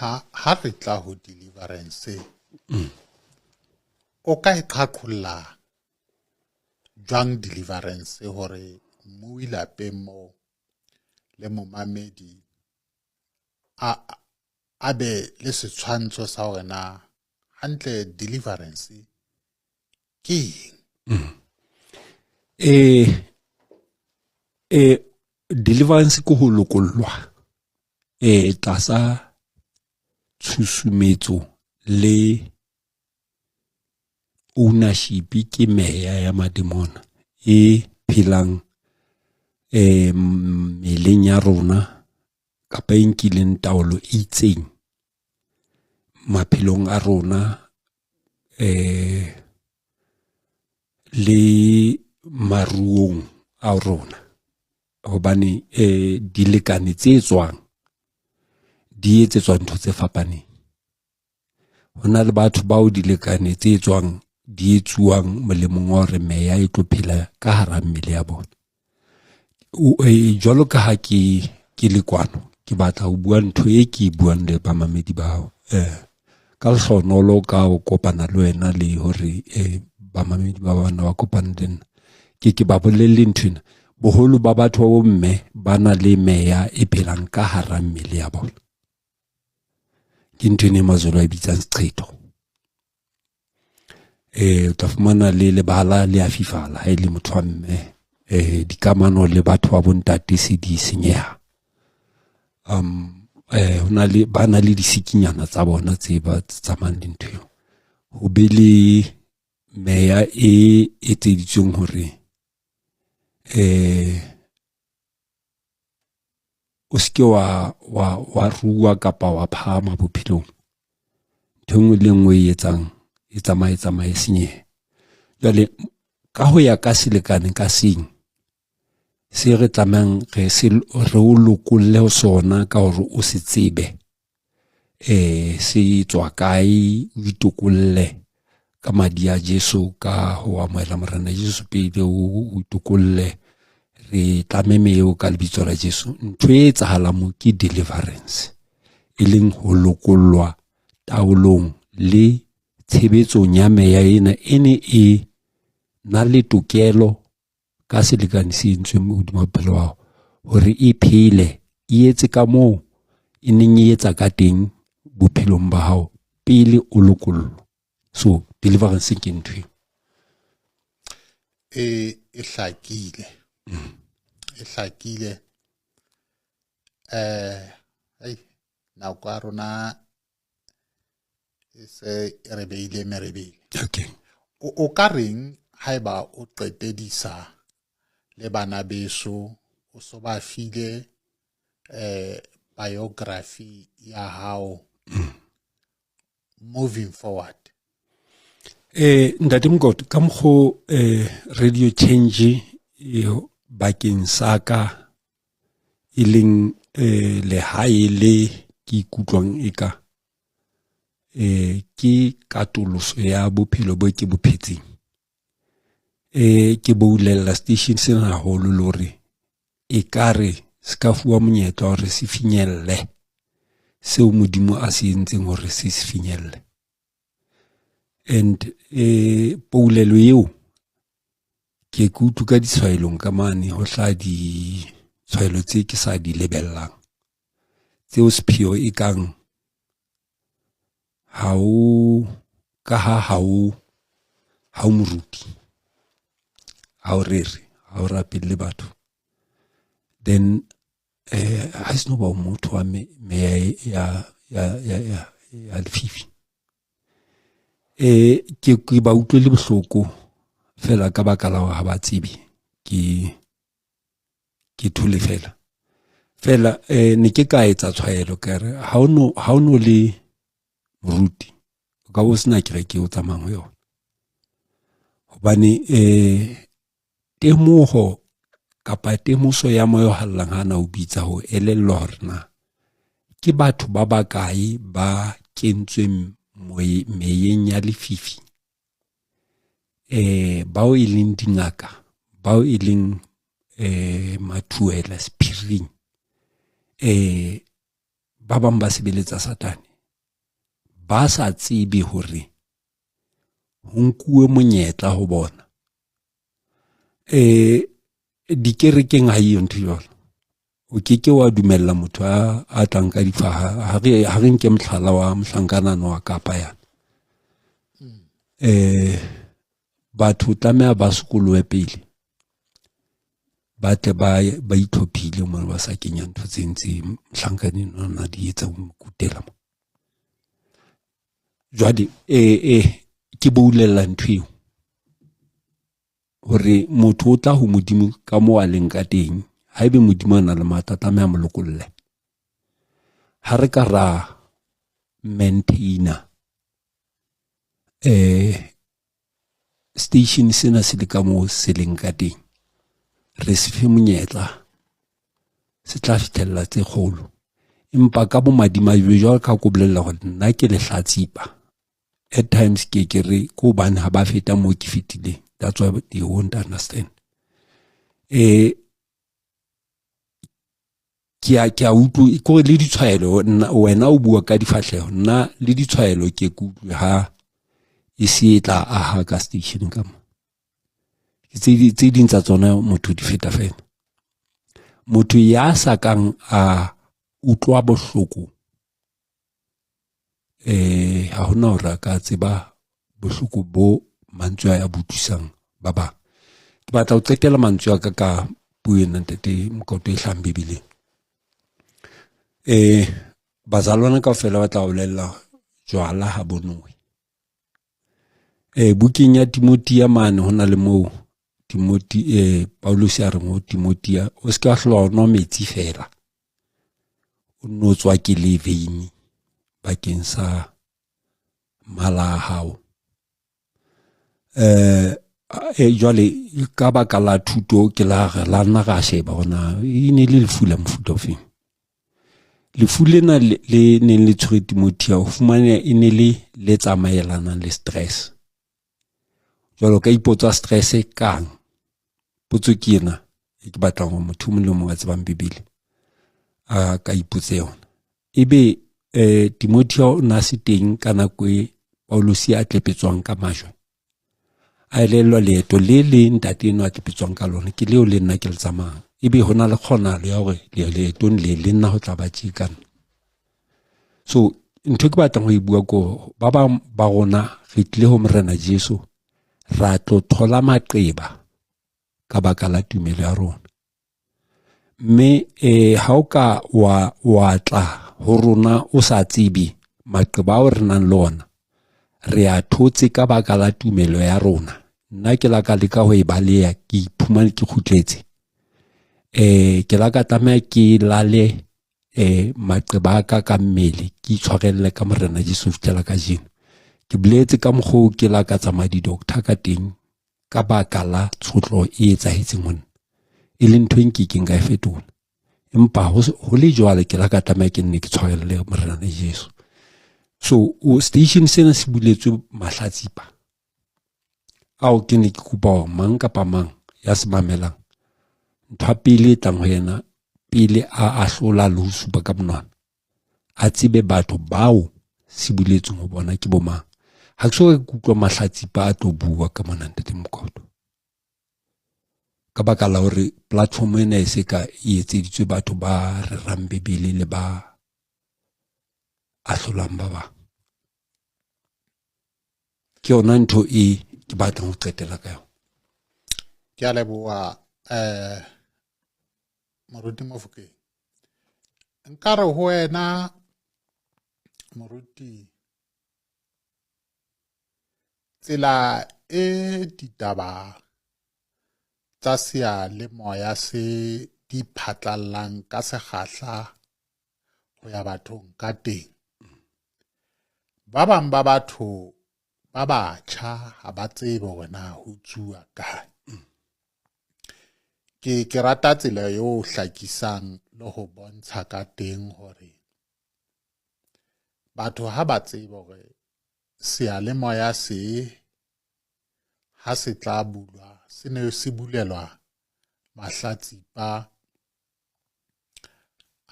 Ha re tla ho deliverance, o ka e qhaqholla jwang deliverance hore mmui lapeng moo le momamedi a be le setshwantsho sa hore na hantle deliverance ke eng? Deliverance ke ho lokollwa tlasa tshusumetso le ownership ke meya ya mademona e phelang mmeleng ya rona kapa e nkileng taolo e itseng maphelong a rona le maruong a rona. Hobane dilekane tse tswang di etsetswa ntho tse fapaneng. Ho na le batho bao dilekane tse tswang di etsuwang molemong wa hore meya e tlo phela ka hara mmele ya bona. Jwalo ka ha ke le kwano, ke batla ho bua ntho e ke e buang le bamamedi ba hao. Ka lehlohonolo ka ho kopana le wena le hore bamamedi ba bana ba kopane le nna, ke ba bolelle nthwena. Boholo ba batho ba bomme ba na le meya e phelang ka hara mmele ya bona. Ke ntho ena e Mazulu a e bitsang seqhetho. O tla fumana le lebala le a fifala ha e le motho wa mme. Dikamano le batho ba bontate se di senyeha. Ho na le, ba na le disikinyana tsa bona tse ba tsamayang le ntho eo. Ho be le meya e etseditsweng hore o se ke wa rua kapa wa phahama bophelong. Ntho e nngwe le nngwe e etsang e tsamaye tsamaye senyehe. Jwale ka ho ya ka selekane ka seng se re tlamehang re se re o lokolle ho sona ka hore o se tsebe se tswa kae, o itokolle ka madi a Jesu, ka ho amohela Morena Jesu pele, o itokolle, re tlame meo ka lebitso la Jesu. Ntho e etsahalang mo ke deliverance, e leng ho lokollwa taolong le tshebetsong ya meya ena e ne e na le tokelo ka selekane se entsweng hodima bophelo ba hao hore e phele, e etse ka moo e neng e etsa ka teng bophelong ba hao pele o lokollwa. So deliverance ke ntho eo. E hlakile. E hlakile. Ei, nako ya rona e se e re beile merebele. Okay. O ka reng haeba o qetedisa le bana beso, o so ba file biography ya hao moving forward? Ntate Mokoto, ka mokgo Radio Change bakeng sa ka e leng lehae le ke ikutlwang eka ke katoloso ya bophelo bo ke bo phetseng. Ke boulella station sena haholo le hore ekare se ka fuwa monyetla hore se finyelle seo Modimo a se entseng hore se se finyelle. And poulelo eo ke ke utlwe ka ditshwaelong ka mane ho hlaha ditshwaelo tse ke sa di lebellang, tseo sepheo e kang ha o ka ha ha o ha o moruti, ha o rere, ha o rapelle batho, then ha se no ba motho wa meya ya lefifi. Ke ba utlwele bohloko fela ka baka la hore ha ba tsebe, ke thole fela. Fela ne ke ka etsa tshwaelo ka re ha o no le moruti, o ka bo sena kereke o tsamayang ho yona. Hobane temoho kapa temoso ya moya o hallang ha na o bitsa ho elellwa hore na ke batho ba bakae ba kentsweng meyeng ya lefifi, bao e leng dingaka, bao e leng mathuela sephiring, ba bang ba sebeletsa Satane. ba sa tsebe hore ho nkuwe monyetla ho bona. Eh dikerekeng ha eyo ntho jwalo. O ke ke wa dumella motho a a tlang ka difaha ha re ha re nke mohlala wa mohlankanano wa Kapa yana. Eh batho tlameha ba sokolohe pele ba tle ba ba itlhophile mo ba sa kenya ntho tse ntse mohlankane nona di etsa o kutela mo jwale eh eh ke boulella ntho eo hore motho o tla ho modimo ka mo a leng ka teng haebe modimo a na le matla tlameha mo lokolle ha re ka ra maintainer eh station sena se le ka moo se leng ka teng re se fe monyetla se tla fitlhelela tse kgolo empa ka bomadimabe jwalo ka ko bolelela gore nna ke lehlatsipa at times ke ke re ko hobane ha ba feta moo ke fetileng that's why they won't understand eh ke a ke a utlwe kore le ditshwaelo nna wena o bua ka difahleho nna le ditshwaelo ke ke utlwe ha e se e tla aha ka station ka mo tse tse ding tsa tsona motho di feta fela motho ya sa kang a utlwa bohloko eh ha hona hore a ka tseba bohloko bo mantswe a bo utlwisang ba bang ke batla ho qetela mantswe a ka ka puo ena ntate Mokoto e hlahang Bibeleng eh bazalwana kaofela ba tla bolella jwala ha bo nowe eh bukeng ya Timothea mane ho na le moo Timothy eh Paulus a reng ho Timothea o se ka hlola o nwa metsi fela o nno tswa ke le veini bakeng sa mala a hao eh e jwale ka baka la thuto ke la re la nna ra sheba hona e ne le lefu la mofuta ofeng lefu lena le neng le tshwere Timothea o fumane e ne le le tsamaelanang le stress jwalo ka ipotsa stress kang potso ke ena e ke batlang gore motho mongwe le mongwe a tsebang bibele a ka ipotse yona ebe eh Timotheo o ne a se teng ka nako e Paulosi a tlepetswang ka majwe a elellwa leeto le le ntate eno a tlepetswang ka lona ke leo le nna ke le tsamayang ebe ho na le kgonahalo ya hore leetong le le nna ho tla ba tje ka nna so ntho ke batlang ho e bua ko ba bang ba rona re tlile ho morena Jesu ra tlo thola maqeba ka baka la tumelo ya rona mme eh ha o ka wa wa tla ho rona o sa tsebe maqeba ao re nang le ona re a thotse ka baka la tumelo ya rona nna ke la ka leka ho e baleha ke iphumane ke kgutletse eh ke la ka tlameha ke lale eh maqeba a ka ka mmele ke itshwarelle ka morena Jesu fihlela kajeno ke boletse ka mokgwa o ke la ka tsamaya di-doctor ka teng ka baka la tshotlo e etsahetseng ho nna e leng ntho e nkekeng ka e fetola empa ho le jwale ke la ka tlameha ke nne ke tshwarelle morena le Jesu so o station sena se buletswe mahlatsipa ao ke ne ke kopa hore mang kapa mang ya se mamelang ntho ya pele e tlang ho yena pele a ahlola le ho supa ka monwana a tsebe batho bao se buletsweng ho bona ke bomang ha ke so ka ke utlwa mahlatsipa a tlo bua ka mona ntate Mokoto ka baka la hore platform ena e se ka e etseditswe batho ba rerang bebele le ba ahlolang ba bang ke yona ntho e ke batlang ho qetela ka yona ke a leboha um moruti Mofokeng nkare ho wena moruti tsela e ditaba tsa seyalemoya se di phatlallang ka sekgahla ho ya bathong ka teng ba bang ba batho ba batjha ha ba tsebe hore na ho tsuwa kae ke ke rata tsela eo hlakisang le ho bontsha ka teng hore batho ha ba tsebe hore seyalemoya se ha se tla bulwa se ne se bulelwa mahlatsipa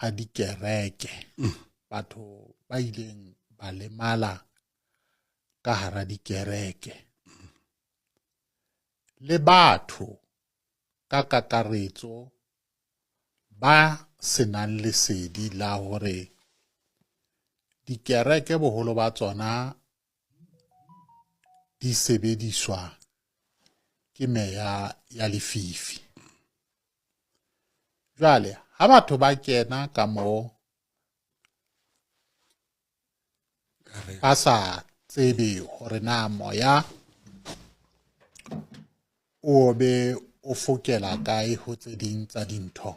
a dikereke batho ba ileng ba lemala ka hara dikereke le batho ka kakaretso ba se nang lesedi la hore dikereke boholo ba tsona di sebediswa ke meya ya lefifi. Jwale ha batho ba kena ka moo ba sa tsebe hore na moya o be o fokela kae ho tse ding tsa dintho.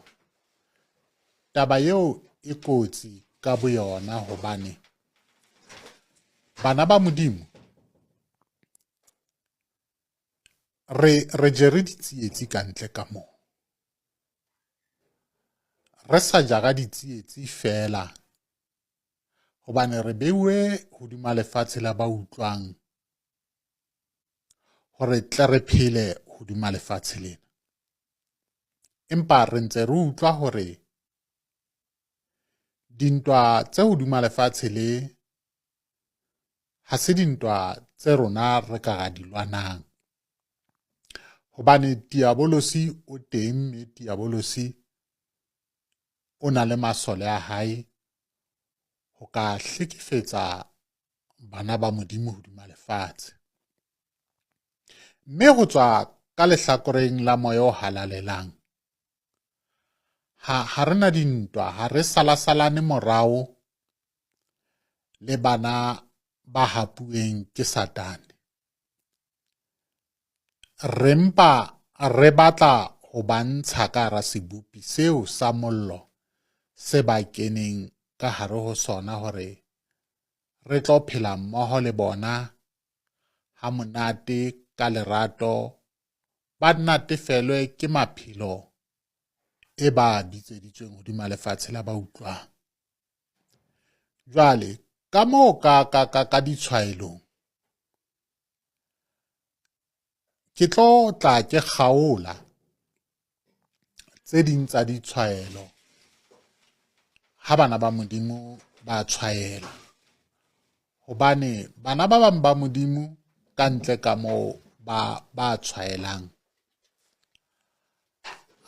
Taba eo e kotsi ka boyona hobane bana ba Modimo re re jere ditsietsi ka ntle ka moo. Re sa jara ditsietsi feela hobane re beuwe hodima lefatshe la ba utlwang hore tle re phele hodima lefatshe lena. Empa re ntse re utlwa hore dintwa tse hodima lefatshe le ha se dintwa tse rona re ka ra di lwanang. Hobane diabolosi o teng mme diabolosi o na le masole a hae ho ka hlekefetsa bana ba Modimo hodima lefatshe. Mme ho tswa ka lehlakoreng la moya o halalelang, ha, ha re na dintwa, ha re salasalane morao le bana ba hapuweng ke Satane. Re mpa re batla ho ba ntsha ka hara sebopi seo sa mollo se ba keneng ka hare ho sona hore re tlo phela mmoho le bona ha monate ka lerato ba natefelwe ke maphelo e ba bitseditsweng hodima lefatshe la ba utlwang. Jwale ka moo ka ka ka ka ditshwaelong ke tlo tla ke kgaola tse ding tsa ditshwaelo ha bana ba Modimo ba tshwaela hobane bana ba bang ba Modimo ka ntle ka moo ba ba tshwaelang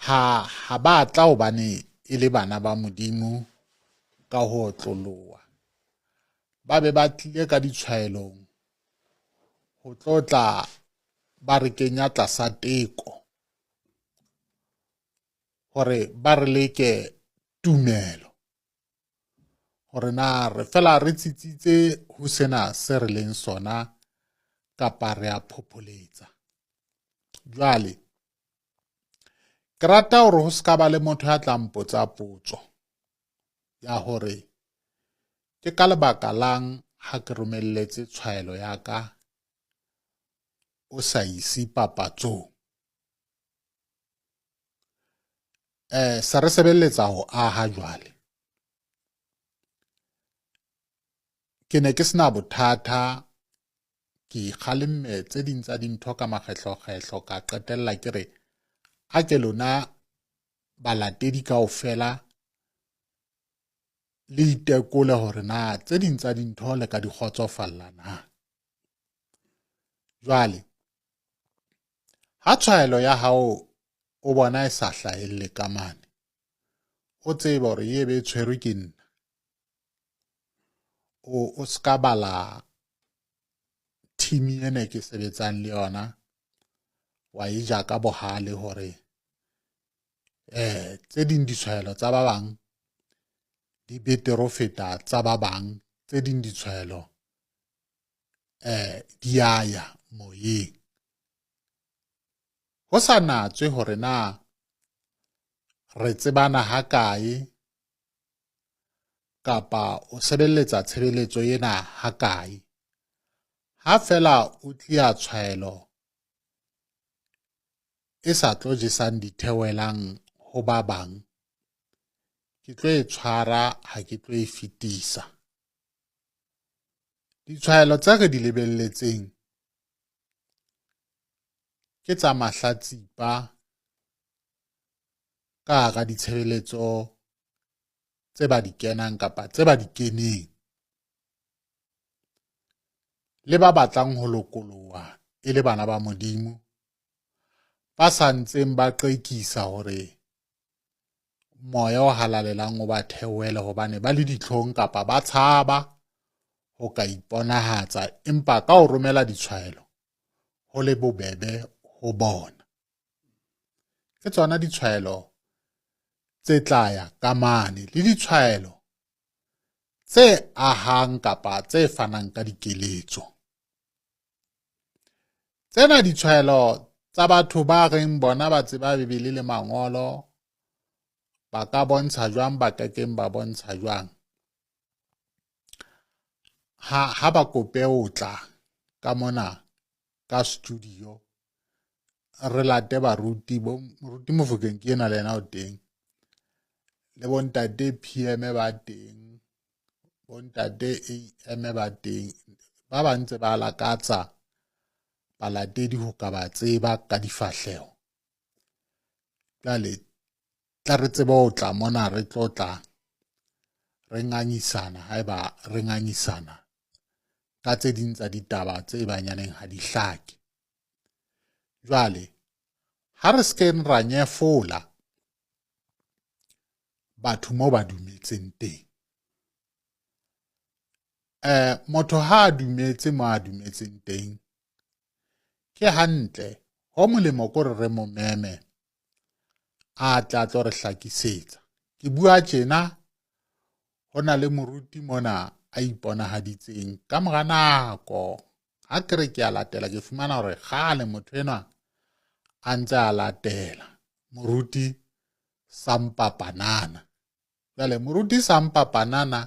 ha ha ba tla hobane e le bana ba Modimo ka ho otloloha ba be ba tlile ka ditshwaelong ho tlo tla ba re kenya tlasa teko hore ba re leke tumelo hore na re fela re tsitsitse ho sena se re leng sona kapa re a phopholetsa. Jwale ke rata hore ho se ka ba le motho ya tla mpotsa potso ya hore ke ka lebaka lang ha ke romelletse tshwaelo ya ka o sa ise papatsong. Eh se re sebeletsa ho aha jwale. Ke ne ke sena bothata ke ikgalemme tse ding tsa dintho ka makgetlokgetlo ka qetella ke re a ke lona balatedi kaofela le itekole hore na tse ding tsa dintho le ka di kgotsofalla na. Jwale ha tshwaelo ya hao o bona e sa hlahelle ka mane, o tsebe hore e be e tshwerwe ke nna. O o ska bala team ene ke sebetsang le yona wa e ja ka bohale hore eh tse ding ditshwaelo tsa ba bang di betere ho feta tsa ba bang tse ding ditshwaelo eh di ya ya moyeng ho sa natswe hore na re tsebana hakae kapa o sebeletsa tshebeletso ena hakae ha fela o tlia tshwaelo e sa tlo jesang ditheohelang ho ba bang ke tlo e tshwara ha ke tlo e fetisa ditshwaelo tse re di lebelletseng ke tsa mahlatsipa ka hara ditshebeletso tse ba di kenang kapa tse ba di keneng. Le ba batlang ho lokoloha e le bana ba Modimo, ba sa ntseng ba qekisa hore moya o halalelang o ba theohele hobane ba le ditlhong kapa ba tshaba ho ka iponahatsa, empa ka ho romela ditshwaelo ho le bobebe ho bona. Ke tsona ditshwaelo tse tla ya ka mane le ditshwaelo tse ahang kapa tse fanang ka dikeletso. Tsena ditshwaelo tsa batho ba reng bona ba tseba Bibele le Mangolo ba ka bontsha jwang ba ka keng ba bontsha jwang. Ha, ha ba kope ho tla ka mona ka studio re late baruti bo moruti Mofokeng ke ena le yena o teng le bontate PM ba teng bontate AM ba teng ba ba ntse ba lakatsa balatedi ho ka ba tseba ka difahleho jwale tla re tsebe ho tla mona re tlo tla re ngangisana haeba re ngangisana ka tse ding tsa ditaba tse banyaneng ha di hlake jwale ha re se keng ra nyefola batho mo ba dumetseng teng eh motho ha a dumetse mo a dumetseng teng ke hantle ho molemo ko re re mo meme a tla tlo re hlakisetsa ke bua tjena ho na le moruti mona a iponahaditseng ka mora nako ha ke re ke a latela ke fumana hore kgale motho enwa a ntse a latela moruti Sampapanana jwale moruti Sampapanana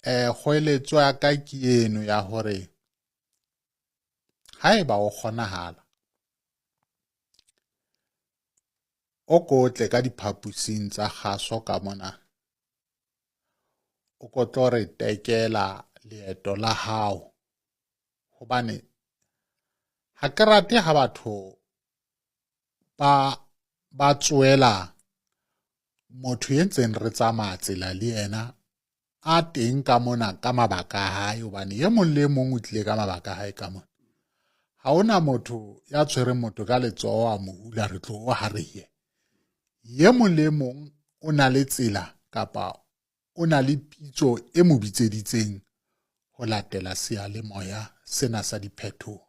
eh kgoeletso ya ka ke eno ya hore haeba o kgonahala o ko tle ka diphaposing tsa kgaso ka mona o ko tlo re tekela leeto la hao hobane ha ke rate ha batho ba ba tsoela motho e ntseng re tsamaya tsela le yena a teng ka mona ka mabaka a hae hobane e mong le e mong o tlile ka mabaka a hae ka mona ha ona motho ya tshwereng motho ka letsoho a mo hula re tlo ha re ye ye mong le mong o na le tsela kapa o na le pitso e mo bitseditseng ho latela seyalemoya sena sa diphetoho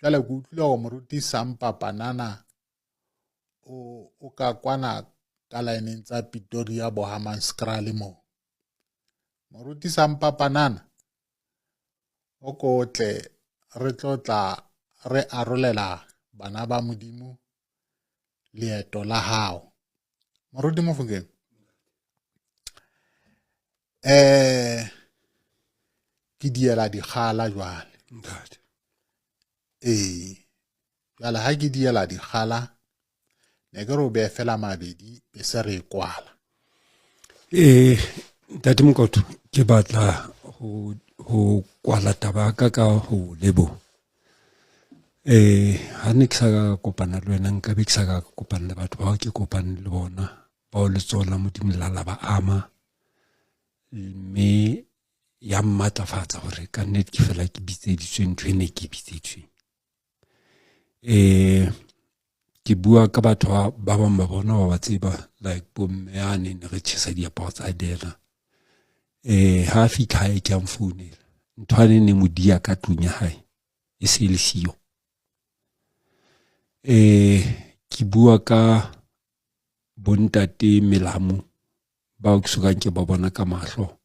jwale ke utlwile hore moruti Sampa Panana o o ka kwana ka laeneng tsa Pretoria bo Hammanskraal moo moruti Sampa Panana o ko tle re tlo tla re arolela bana ba Modimo leeto la hao moruti Mofokeng eh ke diela dikgala jwale ntate ee jwale ha ke diela dikgala ne ke re o beye fela mabedi be se re e kwala ee ntate Mokotho ke batla ho ho kwala taba ya ka ka ho leboha eh ha ne ke sa ka kopana le wena nka be ke sa ka kopana le batho bao ke kopane le bona bao letsoho la modimo la la ba ama mme ya mmatlafatsa gore ka nnete ke fela ke bitseditswe ntho e ne ke bitseditsweng eh ke bua ka batho ba bang ba bona ba ba tseba like bomme a ne ne re tjhesa diaparo tsa dela eh ha fitlha hae ke a mfounela ntho a ne ne mo dia ka tlung ya hae e se le siyo eh ke bua ka bontate melamu bao ke sokang ke ba bona ka mahlo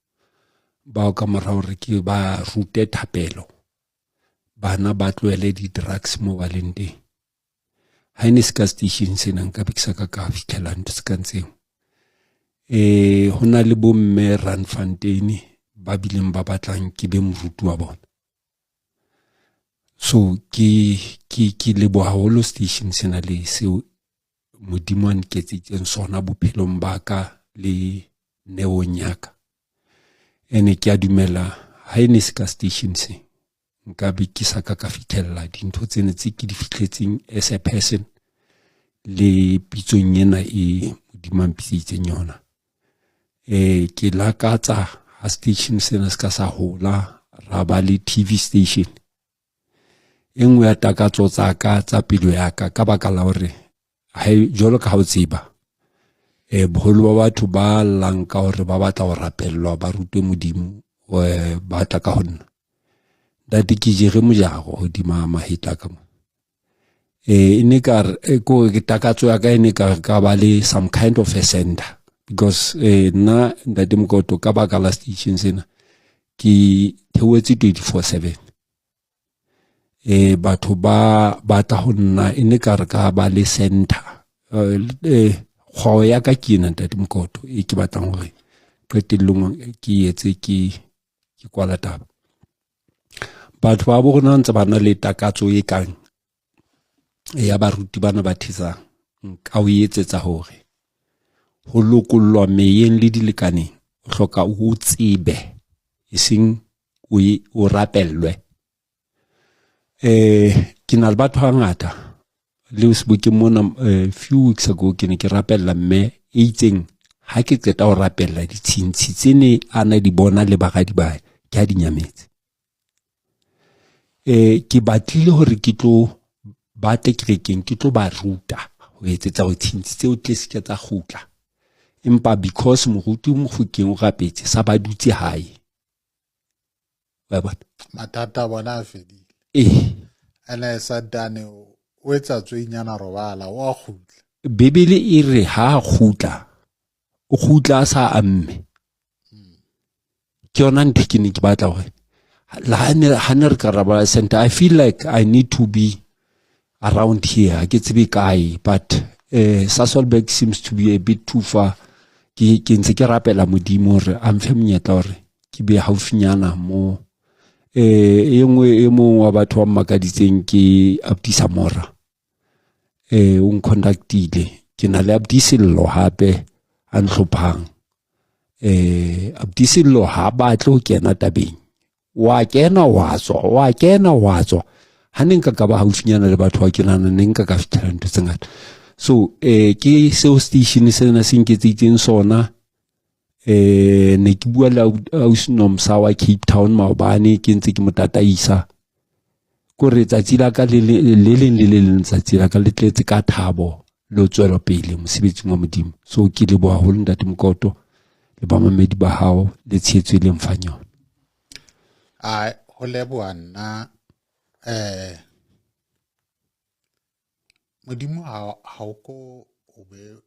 bao ka mora hore ke ba rute thapelo bana ba tlohele di-drugs mo ba leng teng ha e ne se ka station sena nka be ke sa ka ka fitlhela ntho se kang tseo eh ho na le bomme Randfontein ba bileng ba batlang ke be moruti wa bona so ke ke ke leboha haholo station sena le seo modimo a nketseditseng sona bophelong ba ka le neong ya ka ene ke a dumela ha e ne se ka station se nka be ke sa ka ka fitlhelela dintho tsene tse ke di fitlhetseng as a person le pitsong ena e modimo a mpitseditseng yona eh ke lakatsa ha station sena se ka sa hola ra ba le TV station. E nngwe ya takatso tsa ka tsa pelo ya ka ka baka la hore jwalo ka ha o tseba boholo ba batho ba llang ka hore ba batla ho rapellwa ba rutwe Modimo ba tla ka ho nna. Ntate ke jere mojaro hodima mahetla ka mo. E ne ka re ko ke takatso ya ka e ne ka ka ba le some kind of a center because nna ntate Mokoto ka baka la station sena ke theoetse 24/7. Batho ba batla ho nna e ne ka re ka ba le center. Kgwao ya ka ke ena ntate Mokoto e ke batlang hore qetellong ke etse ke kwala taba. Batho ba bo rona ntse ba na le takatso e kang ya baruti bana ba thetsang, nka o etsetsa hore ho lokollwa meyeng le dilekaneng o hloka o tsebe, eseng o rapellwe. Ke na le batho ba bangata le sebokeng mona few weeks ago ke ne ke rapella mme e itseng ha ke qeta ho rapella ditshintshi tse ne a na di bona le baradi ba hae ke ha di nyametse. Ke batlile hore ke tlo ba tle kerekeng ke tlo ba ruta ho etsetsa hore tshintshi tseo tle se ke tsa kgutla, empa because moruti Mofokeng o rapetse sa ba dutse hae. Wa bona? Mathata a bona a fedile. Ene Satane o etsa tsweinyana robala o a kgutla. Bibele e re ha a kgutla o kgutla a sa amme. Ke yona ntho ke ne ke batla hore la ha ne re ka ra center, I feel like I need to be around here. Ha ke tsebe kae, but Sasolburg seems to be a bit too far. Ke ntse ke rapela Modimo hore a mfe monyetla hore ke be haufinyana mo. E nngwe e mong wa batho ba mmakaditseng ke Abdi Samora. O ncontactile. Ke na le Abdi Sello hape a ntlhophang. Abdi Sello ha batle ho kena tabeng. Wa kena wa tswa, wa kena wa tswa. Ha ne nka ka ba haufinyana le batho ba ke nahana ne nka ka fihlela ntho tse ngata. So ke seo station sena se nketseditseng sona. Ne ke bua le ausi Nomsa wa Cape Town maobane ke ntse ke mo tataisa. Kore tsatsi la ka le leng le le leng tsatsi la ka le tletse ka thabo le ho tswela pele mosebetsing wa Modimo. So ke leboha haholo ntate Mokoto le bamamedi ba hao le tshehetso e leng fang yona. Ai, ho leboha nna. Modimo ha o ko o be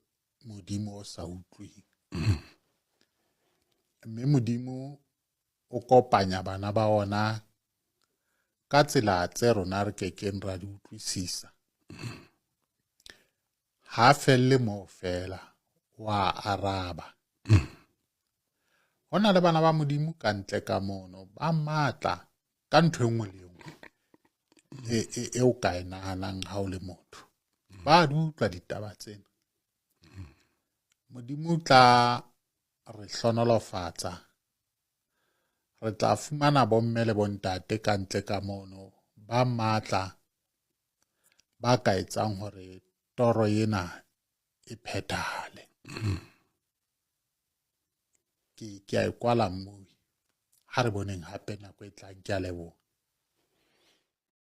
Modimo o sa utlweng. Mme Modimo o kopanya bana ba ona ka tsela tse rona re kekeng ra di utlwisisa. Ha felle moo fela, wa araba. Ho na le bana ba Modimo ka ntle ka mono ba matla ka ntho e nngwe le e nngwe e o ka e nahanang ha o le motho. Ba di utlwa ditaba tsena. Modimo o tla re hlonolofatsa. Re tla fumana bomme le bontate ka ntle ka mono ba matla ba ka etsang hore toro ena e phethahale. Ke a e kwala mmui. Ha re boneng hape nako e tlang. Ke a leboha.